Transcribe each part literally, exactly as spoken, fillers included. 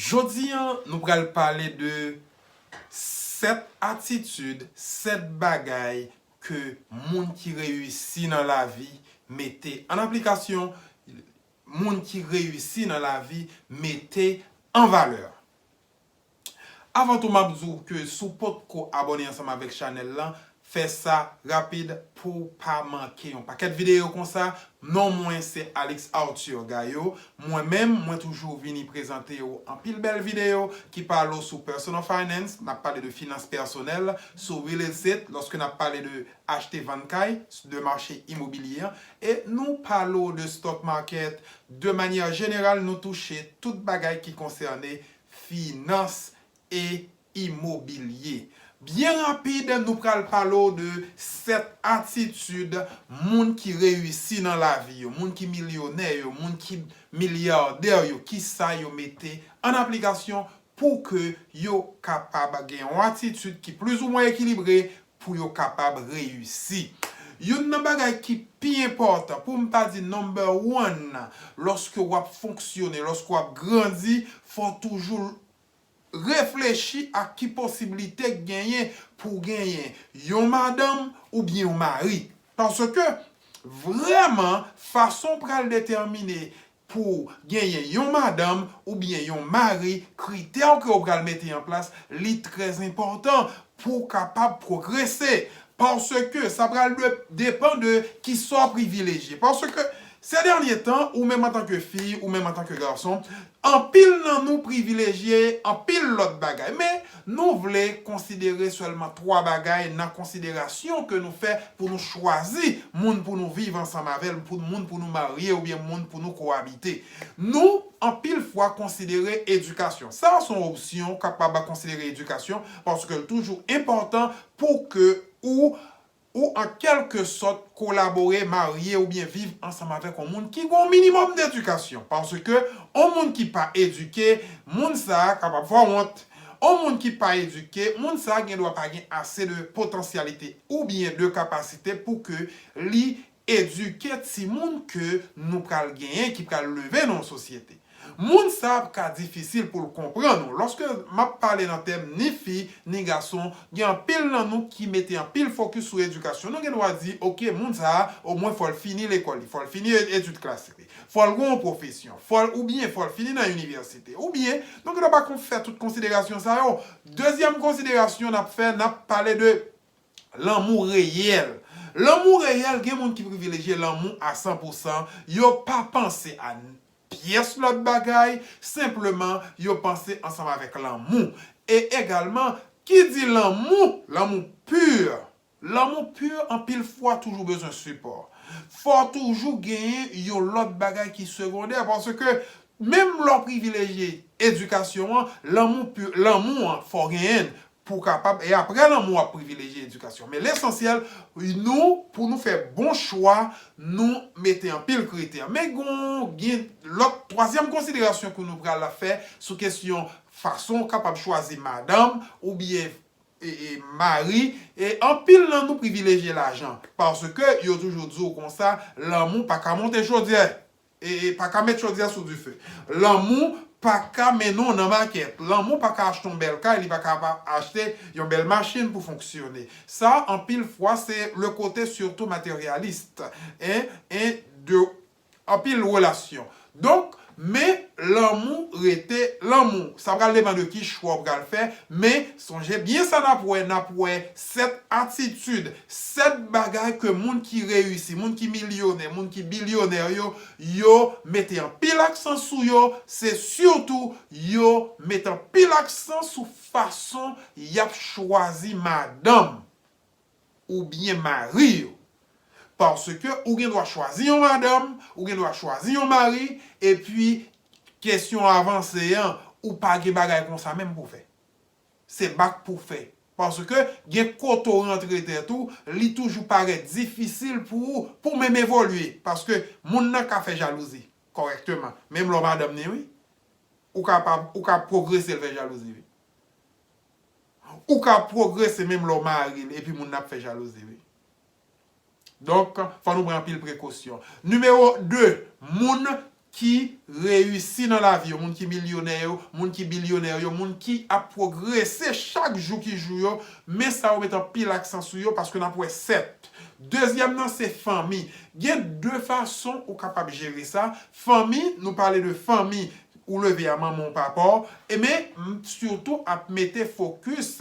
Jodi a, nou pral pale de sèt atitid, sèt bagay ke moun ki reyisi nan lavi mete an aplikasyon, moun ki reyisi nan lavi mete an valè. Avan tou, m ap di w ke si w potko abòne ansanm avèk chanèl lan, fè sa rapid pou w pa manke yon pakèt videyo konsa. Non mwen se Alix Arthur Gayo. Mwen menm, mwen toujou vini prezante w anpil bèl videyo ki pale w sou personal finance, n ap pale de finans pèsonèl, sou real estate, lòske n ap pale de achte vann kay, de mache imobilye an, e nou pale w de stock market, de manyè jeneral, nou touche tout bagay ki konsène finans e imobilye. Byen rapid, nou pral pale w de sèt atitid moun ki reyisi nan lavi yo, moun ki milyonè yo, moun ki milyadè yo, kisa yo mete an aplikasyon pou ke yo kapab gen yon atitid ki plizoumwen ekilibre pou yo kapab reyisi. Youn nan bagay ki pi enpòtan, pou m pa di number one, lòske w ap fonksyone, lòske w ap grandi, fò w toujou reflechi ak ki posiblite k genyen pou w genyen yon madanm oubyen yon mari. Paske vrèman, fason w pral detèmine pou w genyen yon madanm oubyen yon mari, kritè ke w pral mete an plas, li trè enpòtan pou w kapab pwogrese. Paske sa pral de, depann de kisa w privilejye. Paske se dènye tan, ou menm antanke fi, ou menm antanke gason, anpil nan nou privilejye anpil lòt bagay. Men, nou vle konsidere sèlman twa bagay nan konsiderasyon ke nou fè pou nou chwazi moun pou nou viv ansanm avè l, pou moun pou nou marye oubyen moun pou nou koabite. Nou, anpil fwa, konsidere edikasyon. Sa a se yon opsyon, kapab konsidere edikasyon, paske l toujou enpòtan pou ke ou, ou an kèlke sòt kolabore, marye oubyen viv ansanm avèk yon moun ki gen yon minimòm dedikasyon. Paske yon moun ki pa edike, moun sa a kapab fè w wont. Yon moun ki pa edike, moun sa a gen dwa pa gen ase de potansyalite oubyen de kapasite pou ke li edike timoun ke nou pral genyen, ki pral leve nan yon sosyete. Moun sa a ka difisil pou l konprann ou. Lòske m ap pale nan tèm ni fi, ni gason, gen anpil nan nou ki mete anpil fokis sou edikasyon. Nou gen dwa di, oke, moun sa a, omwen fò l fini lekòl li, fò l fini etid klasik li, fò l gen yon pwofesyon, fò l, oubyen fò l fini nan inivèsite, oubyen, nou gen dwa pa kon fè tout konsiderasyon sa yo. Dezyèm konsiderasyon n ap fè, n ap pale de lanmou reyèl. Lanmou reyèl, gen moun ki privilejye lanmou a san pou san, yo pa panse a pyès lòt bagay, senpleman yo panse ansanm avèk lanmou. E egalman, ki di lanmou, lanmou pi, lanmou pi anpil fwa toujou bezwen sipò. Fò w toujou genyen yon lòt bagay ki segondè, paske menm lè w privilejye edikasyon an, lanmou pi, lanmou an, fò w genyen l pou w kapab, e apre lanmou w ap privilejye edikasyon. Men lesansyèl, nou, pou nou fè bon chwa, nou mete anpil kritè. Men gon, gen lòt, twazyèm konsiderasyon ke nou pral fè sou kesyon fason w kapab chwazi madanm oubyen e, e, mari, e anpil nan nou privilejye lajan, paske yo toujou di w konsa, lanmou pa ka monte chodyè, e, e pa ka met chodyè sou dife. Lanmou pa ka mennen w nan makèt. Lanmou pa ka achte yon bèl kay, li pa ka pa achte yon bèl machin pou fonksyone. Sa, anpil fwa, se le kote sitou materyalis, en, en de anpil relasyon. Donk, men lanmou rete lanmou. Sa pral depann de ki chwa w pral fè, men sonje byen sa n ap wè, n ap wè sèt atitid, sèt bagay ke moun ki reyisi, moun ki milyonè, moun ki bilyonè yo, yo mete anpil aksan sou yo, se sitou yo mete anpil aksan sou fason y ap chwazi madanm oubyen mari yo. Paske ou gen dwa chwazi yon madanm, ou gen dwa chwazi yon mari, epi kesyon avanse an, ou pa gen bagay konsa menm pou fè. Se bak pou fè. Paske gen kote w rantre tèt ou, li toujou parèt difisil pou ou, pou w menm evolye. Paske moun nan ka fè jalouzi, kòrèkteman. Menm lè w madanm ni, wi. Ou kapab, ou ka pwogrese, l fè jalouzi, wi. Ou ka pwogrese menm lè w mari l, epi moun nan ap fè jalouzi, wi. Donk, fò nou pran anpil prekosyon. Nimewo de, moun ki reyisi nan lavi yo, moun ki milyonè yo, moun ki bilyonè yo, moun ki ap pwogrese chak jou ki jou yo, men sa yo met anpil aksan sou yo paske n ap wè sèt. Dezyèm nan se fanmi. Gen de fason ou kapab jere sa. Fanmi, nou pale de fanmi, ou leve a manman w, papa w, e men m sitou ap mete fokis,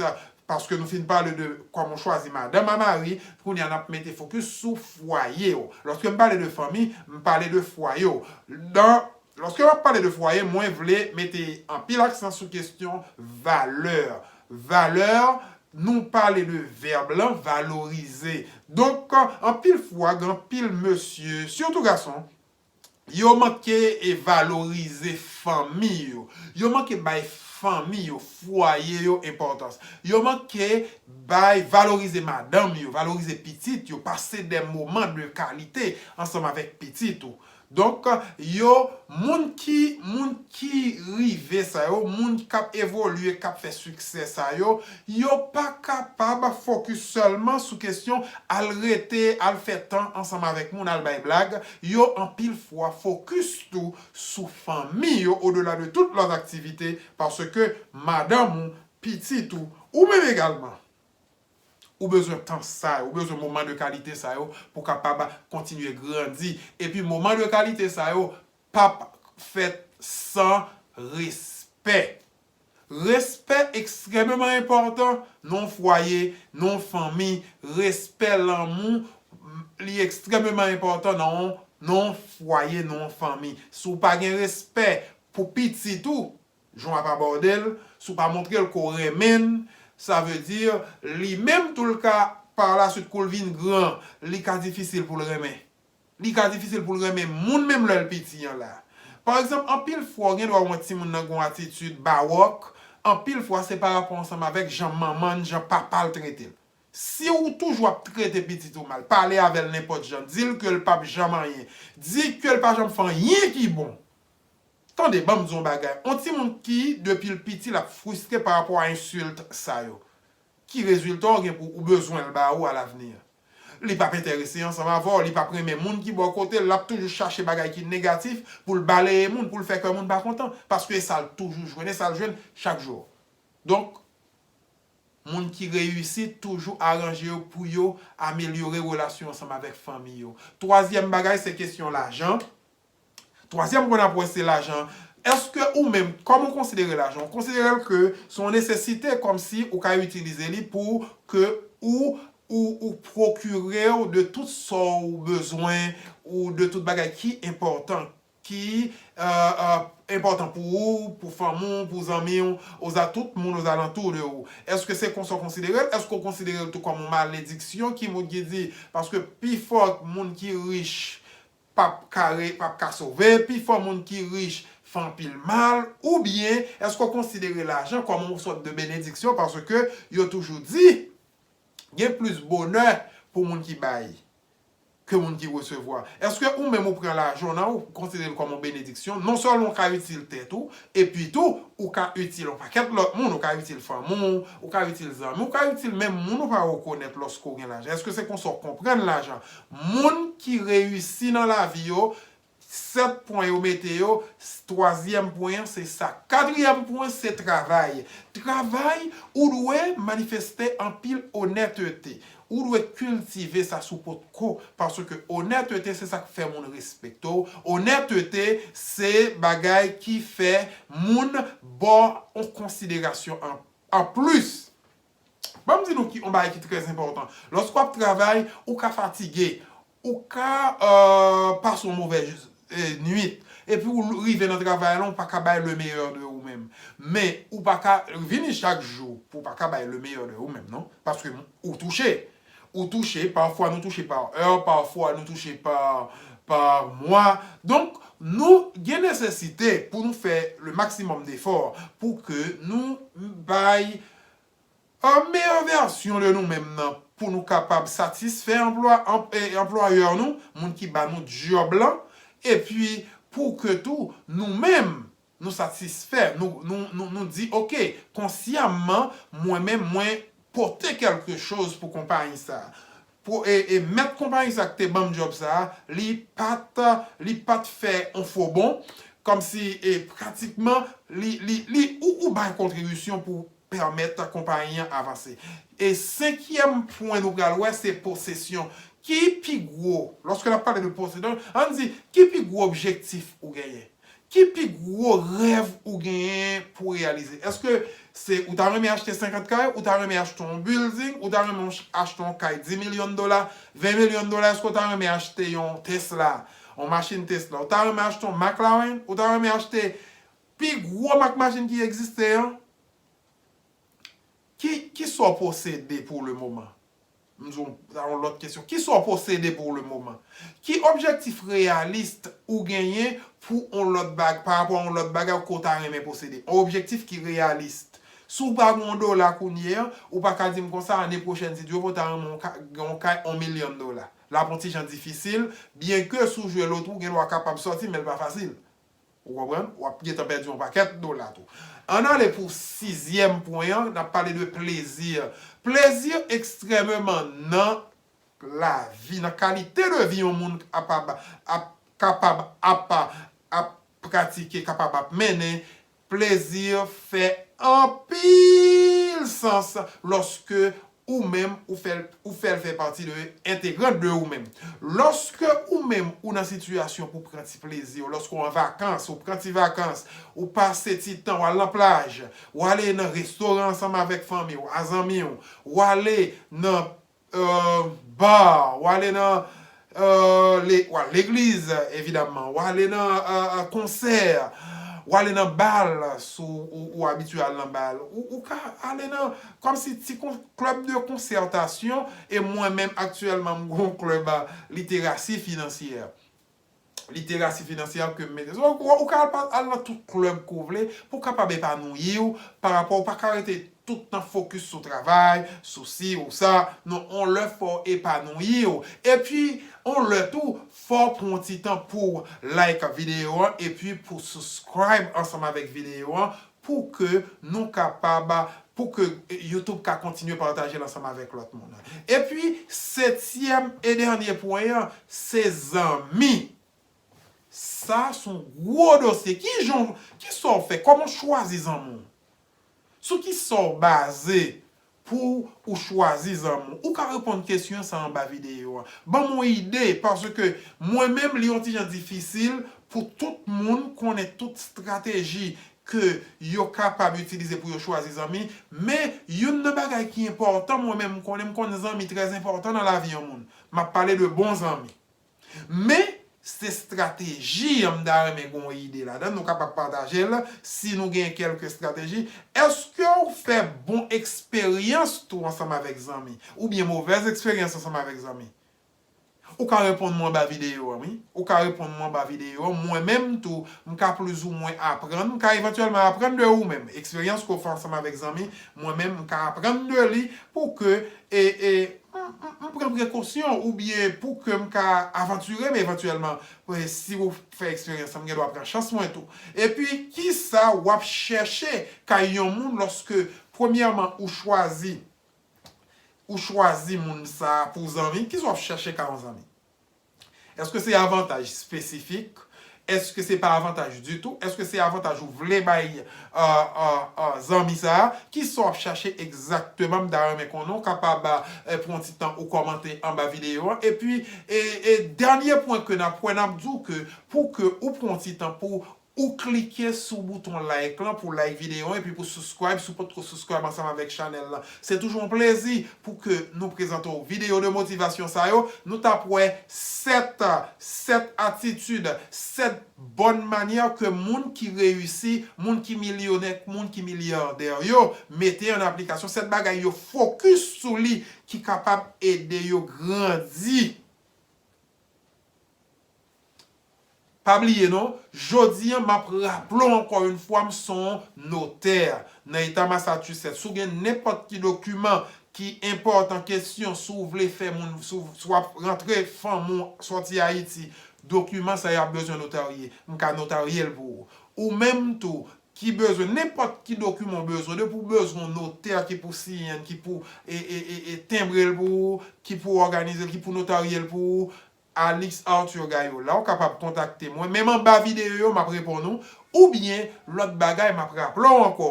paske nou fin pale de kòman w chwazi madanm a mari, kounye a n ap mete fokis sou fwaye w. Lòske m pale de fanmi, m pale de fwaye w. Dan, lòske m ap pale de fwaye, mwen vle mete anpil aksan sou kesyon valè. Valè, nou pale de vèb lan, valorize. Donk, anpil fwa, gen anpil mesye, sitou gason, yo manke e valorize fanmi yo. Yo manke bay fanmi yo, fwaye yo enpòtans. Yo manke bay, valorize madanm yo, valorize pitit yo, pase de moman de kalite ansanm avèk pitit ou. Donk, yo, moun ki, moun ki rive sa yo, moun k ap evolye, k ap fè siksè sa yo, yo pa kapab fokis sèlman sou kesyon al rete, al fè tan ansanm avèk moun, al bay blag. Yo anpil fwa fokis tou sou fanmi yo, odela de tout lòt aktivite, paske madanm ou, pitit ou, ou menm egalman, ou bezwen tan sa yo, ou bezwen moman de kalite sa yo pou kapab kontinye grandi. Epi moman de kalite sa yo p ap fèt san respè. Respè ekstrèmeman enpòtan nan yon fwaye, nan yon fanmi. Respè, lanmou, li ekstrèmeman enpòtan nan yon, nan yon fwaye, nan yon fanmi. Si w pa gen respè pou pitit ou, jan w ap abòde l, si w pa montre l ke w renmen l, sa vle di, li menm tou l ka, par la suite, kou l vin gran, li ka difisil pou l renmen. Li ka difisil pou l renmen moun menm lè l piti an la. Pa egzanp, anpil fwa, w gen dwa wè yon timoun nan gen yon atitid bawòk, anpil fwa, se pa rapò ansanm avèk jan manman n, jan papa l trete l. Si w toujou ap trete pitit ou mal, pale avè l nenpòt jan, di l ke l p ap janm anyen, di ke l pa janm fè anyen ki bon. Tande, ban m di w yon bagay. Yon timoun ki, depi l piti, l ap fristre pa rapò a ensilt sa yo, ki rezilta w gen pou ou bezwen l ba ou alavni? Li p ap enterese ansanm avè w, li p ap renmen moun ki bò kote l, l ap toujou chache bagay ki negatif pou l baleye moun, pou l fè kè moun pa kontan, paske e sa l toujou jwenn, e sa l jwenn chak jou. Donk, moun ki reyisi toujou aranje yo pou yo amelyore relasyon ansanm avèk fanmi yo. Twazyèm bagay, se kesyon lajan. Twazyèm pwen n ap wè se lajan. Èske ou menm, kòman w konsidere lajan? Ou konsidere l ke se yon nesesite, kòmsi ou ka itilize li pou ke ou, ou, ou pwokire w de tout sa w bezwen, ou de tout bagay ki enpòtan, ki, euh, euh, enpòtan pou ou, pou fanmi w, pou zanmi w, oza tout moun ozalantou de ou. Èske se konsa w konsidere l? Èske w konsidere l tou kòm yon malediksyon? Ki moun ki di, paske pifò moun ki rich p ap ka re-, p ap ka sove, pifò moun ki rich fè anpil mal, oubyen èske w konsidere lajan kòm yon sòt de benediksyon, paske yo toujou di, gen plis bonè pou moun ki bay ke moun ki resevwa. Èske ou menm ou pran lajan w nan, ou konsidere l kòm yon benediksyon? Non sèlman w ka itil tèt ou, epi tou, ou ka itil yon pakèt lòt moun, ou ka itil fanmi w, ou ka itil zanmi w, ou ka itil menm moun ou pa rekonèt lòske w gen lajan. Èske se konsa w konprann lajan? Moun ki reyisi nan lavi yo, sèt pwen yo mete yo, twazyèm pwen an se sa. Katriyèm pwen se travay. Travay, ou dwe manifeste anpil onètete. Ou dwe kiltive sa sou potko, paske onètete se sa k fè moun respekte w. Onètete se bagay ki fè moun ba w yon konsiderasyon an, an plis. Ban m di nou ki, yon bagay ki trè enpòtan. Lòske w ap travay, ou ka fatige, ou ka, euh, pase yon movèz, euh, nwit. Epi ou rive nan travay la, ou pa ka bay le meilleur de ou menm. Men, ou pa ka vini chak jou pou w pa ka bay le meilleur de ou menm, non. Paske ou touche. Ou touche, pafwa nou touche pa è, pafwa nou touche pa, pa mwa. Donk, nou gen nesesite pou nou fè le maximum d'efforts pou ke nou bay an meyè vèsyon de nou menm nan, pou nou kapab satisfè anplwa-, an-, e, anplwayè nou, moun ki ba nou djòb lan, epi pou ke tou nou menm, nou satisfè, nou, nou, nou, nou di, oke, konsyamman, mwen menm, mwen pote kèlke choz pou konpayi sa a. e, e mèt konpayi sa k te ban m djòb sa a, li pa t, li pa t fè yon fo bon, kòmsi e pratikman li, li, li ou, ou bay kontribisyon pou pèmèt konpayi an avanse. E senkyèm pwen nou pral wè se posesyon. Ki pi gwo, lòske n ap pale de posesyon, ann di, ki pi gwo objektif ou genyen? Ki pi gwo rèv ou genyen pou reyalize? Èske se ou ta renmen achte senkant kay, ou ta renmen achte yon building, ou ta renmen achte yon kay dis milyon dola, ven milyon dola, èske ou ta renmen achte yon Tesla, yon machin Tesla, ou ta renmen achte yon McLaren, ou ta renmen achte pi gwo mak machin ki egziste an? Ki, ki sa w posede pou le moman? M di w, sa yon lòt kesyon. Ki sa w posede pou le moman? Ki objektif reyalis ou genyen pou yon lòt bag, pa rapò a yon lòt bagay ke w ta renmen posede? Yon objektif ki reyalis. Si w pa gen yon dola kounye a, ou pa ka di m konsa, ane pwochèn, si Dye vle, w ta renmen yon ka-, yon kay yon milyon dola. L ap yon ti jan difisil, byenke si w jwe loto, w gen dwa kapab sòti, men l pa fasil. Ou konprann? W ap gentan pèdi yon pakèt dola tou. Ann ale pou sizyèm pwen an, n ap pale de plezi. Plezi ekstrèmeman nan lavi, nan kalite de vi yon moun kapab ap, kapab ap, ap pratike, kapab ap mennen. Plezi fè anpil sans lòske ou menm, ou fè l, ou fè l fè pati de, entegrant de ou menm. Lòske ou menm, ou nan sitiyasyon pou pran ti plezi w, lòske w an vakans, ou pran ti vakans, ou pase ti tan, w al nan plaj, w ale nan restoran ansanm avèk fanmi w, a zanmi w, w ale nan, euh, bar, w ale nan, euh, le-, w al legliz, evidamman, w ale nan, euh, euh, konsè, w ale nan bal, si w, ou, ou abitye al nan bal, ou, ou ka ale nan, kòmsi ti kon-, club de concertation, e mwen menm aktyèlman, m gen yon club, euh, literasi finansyè. Literasi finansyè ke m mete. So, ou, ou ka al pa-, al nan tout club ke w vle pou w kapab epanouyi w pa rapò, ou pa ka rete tout tan fokis sou travay, sou si ou sa. Non, on lè fò w epanouyi w. Epi, on lè tou, fò w pran yon ti tan pou w like videyo an, epi pou w subscribe ansanm avèk videyo an, pou ke nou kapab, pou ke YouTube ka kontinye pataje l ansanm avèk lòt moun. Epi, setyèm e dènye pwen an, se zanmi. Sa se yon gwo dosye. Ki jan, ki sa w fè? Kòman w chwazi zanmi w? Sou ki sa w baze pou ou chwazi zanmi w? Ou ka reponn kesyon sa anba videyo an. Ban m yon ide, paske mwen menm, li yon ti jan difisil pou tout moun konnen tout estrateji ke yo kapab itilize pou yo chwazi zanmi, men youn nan bagay ki enpòtan, mwen menm, m konnen, m konnen zanmi trè enpòtan nan lavi yon moun. M ap pale de bon zanmi. Men, se estrateji an, m ta renmen gen yon ide ladan, nou kapab pataje l, si nou gen kèlke estrateji. Èske w fè bon eksperyans tou ansanm avèk zanmi? Oubyen movèz eksperyans ansanm avèk zanmi? Ou ka reponn mwen anba videyo an, wi. Ou ka reponn mwen anba videyo an. Mwen menm tou, m ka plizoumwen aprann. M ka evantyèlman aprann de ou menm. Eksperyans ke w fè ansanm avèk zanmi, mwen menm, m ka aprann de li pou ke, e, e, m, m, m pran prekosyon oubyen pou ke m ka avantire m evantyèlman. E, si w fè eksperyans lan, m gen dwa pran chans mwen tou. Epi, kisa w ap chèche kay yon moun lòske, premyèman, ou chwazi ou chwazi moun sa a pou zanmi, kisa w ap chèche kay yon zanmi? Èske se avantaj espesifik? Èske se pa avantaj ditou? Èske se avantaj ou vle bay, euh, euh, euh, zanmi sa a? Kisa w ap chache egzakteman? M ta renmen konnen, w kapab, euh, pran yon ti tan ou kòmante anba videyo an. Epi, e, e dènye pwen ke n ap wè, n ap di w ke pou ke ou pran yon ti tan pou ou klike sou bouton like lan pou like videyo an, epi pou subscribe, si w potko subscribe ansanm avèk chanèl lan. Se toujou yon plezi pou ke nou prezante w videyo de motivasyon sa yo. Nou t ap wè sèt, sèt atitid, sèt bòn manyè ke moun ki reyisi, moun ki milyonè, moun ki milyadè yo mete an aplikasyon, sèt bagay yo fokis sou li ki kapab ede yo grandi. Pa bliye non, jodi an, m ap raple w ankò yon fwa, m se yon notè nan eta Massachusetts. Si w gen nenpòt ki dokiman ki enpòtan, kesyon, si w vle fè moun, si w, si w ap rantre fanmi w sòti Ayiti, dokiman sa yo ap bezwen notarye. M ka notarye l pou ou. Ou menm tou, ki bezwen, nenpòt ki dokiman w bezwen, depi w bezwen yon notè ki pou siyen l, ki pou e, e, e, e tenbre l pou ou, ki pou òganize l, ki pou notarye l pou ou, Alix Arthur Gaillot la, ou kapab kontakte mwen. Menm anba videyo yo, m ap reponn ou. Oubyen, lòt bagay, m ap raple w ankò.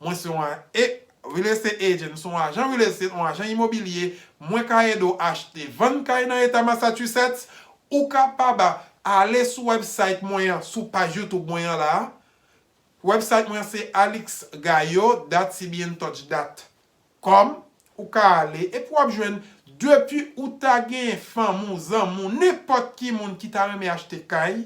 Mwen se yon a- e, real estate agent, m se yon ajan real estate, yon ajan imobilye. Mwen ka ede w achte, vann kay nan eta Massachusetts. Ou kapab ale sou website mwen an, sou paj YouTube mwen an la. Website mwen an se alix gaillot dot c b n touch dot com. Ou ka ale, epi w ap jwenn, depi ou ta gen fanmi w, zanmi w, nenpòt ki moun ki ta renmen achte kay,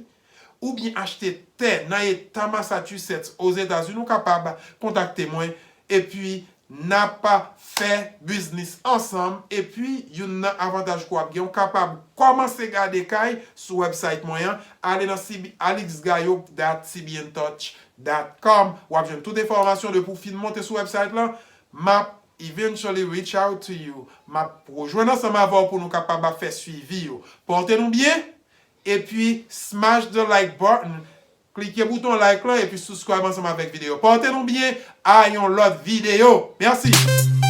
oubyen achte tè nan eta Massachusetts, Ozetazini, ou kapab kontakte mwen, epi n ap fè biznis ansanm, epi youn nan avantaj ke w ap gen, ou kapab kòmanse gade kay sou website mwen an, ale nan C B, alix gaillot dot c b n touch dot com. W ap jwenn tout enfòmasyon depi w fin monte sou website lan. M ap eventually reach out to you. M ap rejwenn ansanm avè w pou nou kapab ap fè swivi yo. Pòte nou byen, epi smash the like button. Klike bouton like lan epi subscribe ansanm avèk videyo. Pòte nou byen, a yon lòt videyo. Mèsi.